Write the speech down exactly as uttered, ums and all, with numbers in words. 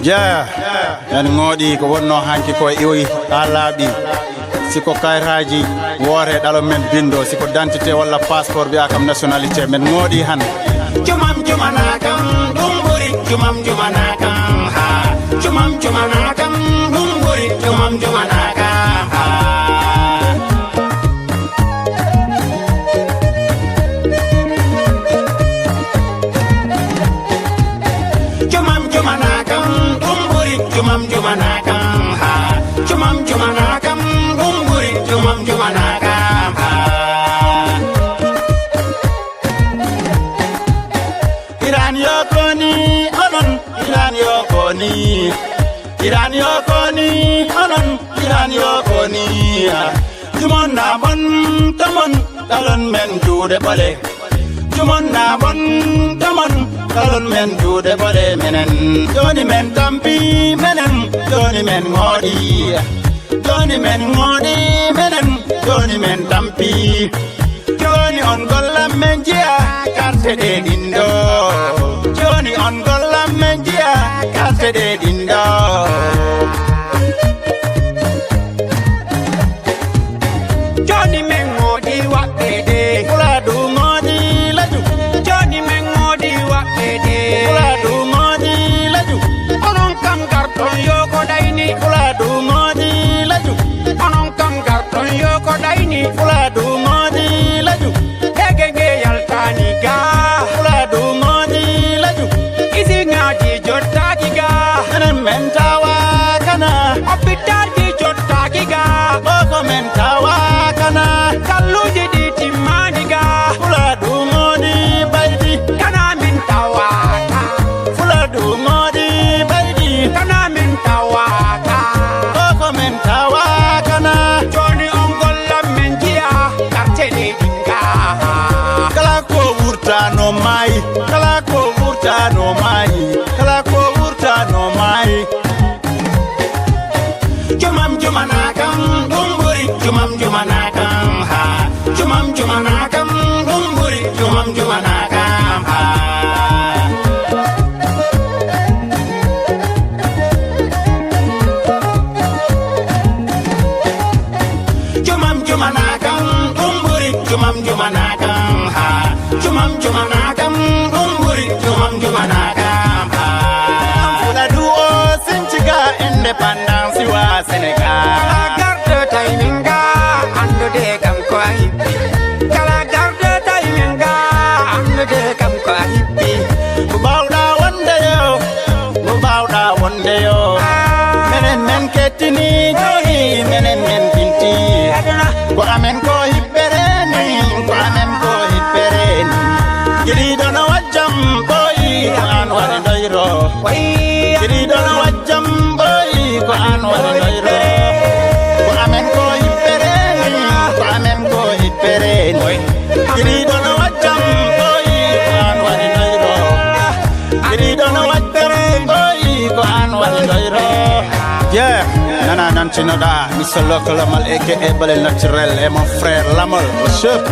Yeah, en ŋooɗi ko wonnoo hanki ko e iwoyi haa laaɓi. Si ko kayitaaji woote ɗalon men binndo, si ko dentité walla passeport mbiyaa kam nationalité, men ŋooɗi han. Jumam jumana kam ɗum ɓuri, jumam jumana kam ha. Jumam jumana kam ɗum ɓuri, jumam jumana kam ha. Jumam jumana kam ɗum ɓuri, jumam jumana kam ha. Jumam jumana kam ɗum ɓuri, jumam jumana kam ha. Iran yo koni onon, Iran yo koni. Iran yo koni onon, Iran yo koni. Jumon na bon tamon, ɗalon men juuɗe ɓole. Jumon na bon tamon, ɗalon men juuɗe ɓole menen. Jooni men tampi menen, jooni men ŋooɗi. Jooni men ŋooɗi menen, jooni men tampi. Jooni on gollan men njiya karte ɗe ɗin ɗo. Jooni on gollan men njiya karte ɗe ɗin ɗo. Jooni men ŋooɗi waɗɗeede. Pulaaɗu ŋooɗi laju. Jooni men ŋooɗi waɗɗeede. Pulaaɗu ŋooɗi laju. Onon kam garton yo ko ɗayni. Pulaaɗu ŋooɗi laju. Onon kam garton yo ko ɗayni. Pulaaɗu ŋooɗi laju. Dege nge yaltaani ga. Pulaaɗu ŋooɗi laju. Isiŋaaji jottaaki ga. Enen men tawa kana. Hopitaalji jottaaki ga. Ɓoko men tawa kana. Kalluuji ɗi timmaani ga. Pulaaɗu ŋooɗi ɓaydi. Kana min tawa ka. Pulaaɗu ŋooɗi ɓaydi. Kana min tawa ka. Ɓoko men tawa kana. Jooni on gollan men njiya karte ɗe ɗin ga. Kala ko wurtano maayi, kala ko wurtano maayi, kala ko wurtano maayi. Jumam jumana kam ɗum ɓuri, jumam jumana kam ha. Jumam jumana kam ɗum ɓuri, jumam jumana kam ha. Jumam jumana kam ɗum ɓuri, jumam jumana kam ha. Jumam jumana kam ɗum ɓuri, jumam jumana kam ha. Fula duo sinci ga indépendance wa Sénégal. Kala garde tay min ga, anndude kam ko a hippi. Kala garde tay min ga, anndude kam ko a hippi. Ko bawɗa wonde yo, ko bawɗa wonde yo. Menen men kettini jooni, menen men binti. Ko amen ko hippere ni, ko amen ko hippere ni. Giɗiɗo no wajjam ɓooyi, ko an woni ɗoyro. Giɗiɗo no wajjam ɓooyi, ko an woni ɗoyro. Ko amen ko hippere ni, ko amen ko hippere ni. Giɗiɗo no wajjam ɓooyi, ko an woni ɗoyro. Giɗiɗo no wajjam ɓooyi, ko an woni ɗoyro. Yeah, nana nan tinoɗa, Mister Local Lamal, A K A Balel Naturel, et mon frère Lamal, what's up?